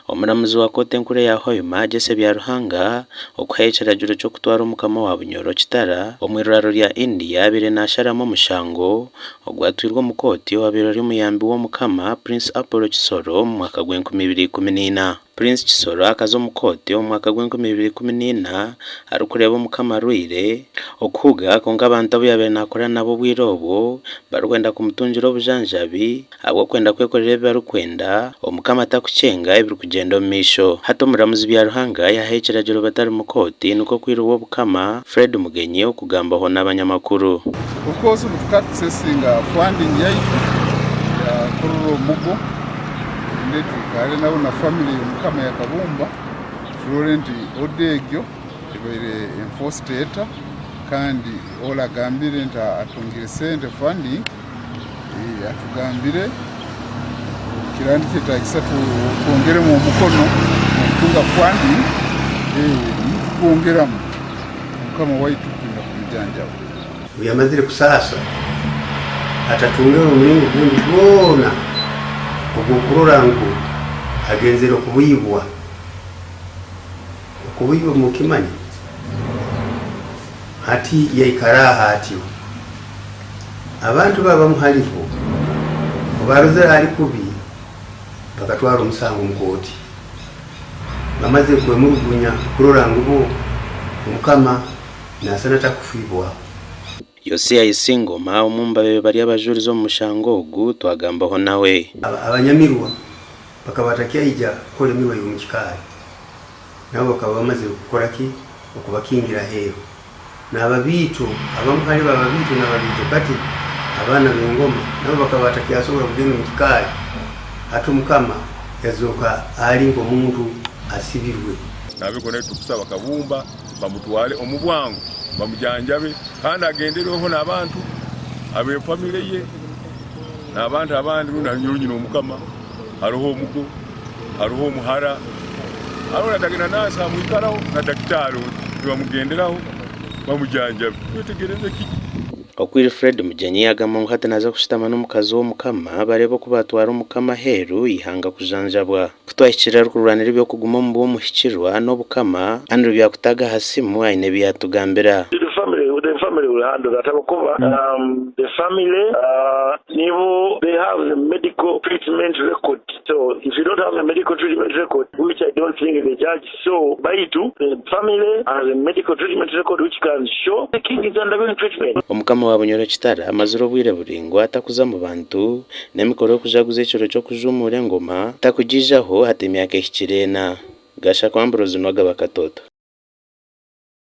Omuramuzi wa kooti enkuru eya Hoima, Jesse Byaruhanga okuhayo ekiragiro ky'okutwara Omukama wa Bunyoro Kitara omu irwariro rya India abaire nasharamu omushango ogwatwirwe omu kooti owabaire ori omuyambi w'Omukama Prince Apollo Kisoro omu mwaka gw'enkumi ibiri ikumi n'eina. Prince Kisoro akaza omu kooti omu mwaka gw'enkumi ibiri ikumi n'eina arikureeba Omukama arwaire okuhuga kwonka abantu abu yaabaire naakora nabo obwire obwo barikwenda kumutungira obujanjabi ahabw'okwenda kwekorera ebi barikwenda, Omukama atakukyenga ebirikugyenda omu maisho. Hati Omuramuzi Byaruhanga yaahayo ekiragiro batari mu kooti nikwo kwirwa Obukama, Fred Mugenyi okugambaho n'abanyamakuru. Of course obu tuka accessinga funding yaitu ya Kololo Omugo twende twikare nabo na family y'Omukama ya Kabumba turore nti order egyo ebaire enforced eta kandi oragambire nti atungire sente funding Atugambire kiraba nikyetagisa twongeremu omukono okutunga funding nitugwongeramu mukama waitu twine kumujanjaba. Obu yamazire kusaasa, atatungire omulingo gundi gwona ogw'okurora ngu agenzere okubuibwa. Okubuibwa mukimanya? Hati yaikara aho atyo. Abantu be abamu halibo obu baarozere ali kubi, bakatwara omusango omu kooti. Bamazire kwemurugunya kurora ngu bo Omukama naasana atakufiibwaho. Yosia Isingoma, omwe omu babaire bari abajurizi omu mushango ogu, twagambaho nawe. Abanyamirwa bakaba batakyaija kukora emirwa y'omu kikaari. Nabo bakaba bamazire kukora ki? Okubakingira aheeru. N'ababiito, abamu hali bo ababiito n'ababiito kati, abaana b'engoma, nabo bakaba batakyasobora kugenda omu kikaari. Hati Omukama yazooka ali nk'omuntu asibirwe. Nahabwekyo naitwe tukusaba Kabumba bamutwale omu bwangu bamujanjabe kandi agenderweho n'abantu ab'efamire ye n'abantu abandi rundi nyowe nyine omukama haroho omugo haroho omuhara haroho na naasi amwikaraho na dakitaari ondi nibamugenderaho bamujanjabe. Twetegereze kiki? Okwiri Fred Mugyenyi yagamba ngu hati naza kushutama n'omukazi w'Omukama bareebe oku batwara Omukama aheeru y'eihanga kujanjabwa. Ku twahikire arikurwanira eby'okuguma omu bw'omuhikirwa n'Obukama, Andrew Byakutaaga aha simu aine ebi yaatugambira. The family, the family will handle that ahabw'okuba the family nibo they have the medical treatment record so if you don't have the medical treatment record which I don't think the judge saw baitu the family has a medical treatment record which can show the king is undergoing treatment. Omukama wa Bunyoro Kitara amazire obwire buraingwa atakuza mu bantu n'emikoro y'okujaguza ekiro ky'okujuumuura engoma takugiijaho hati emyaka ehikire ena. Gashakwa Ambrose Nwagaba Katoto.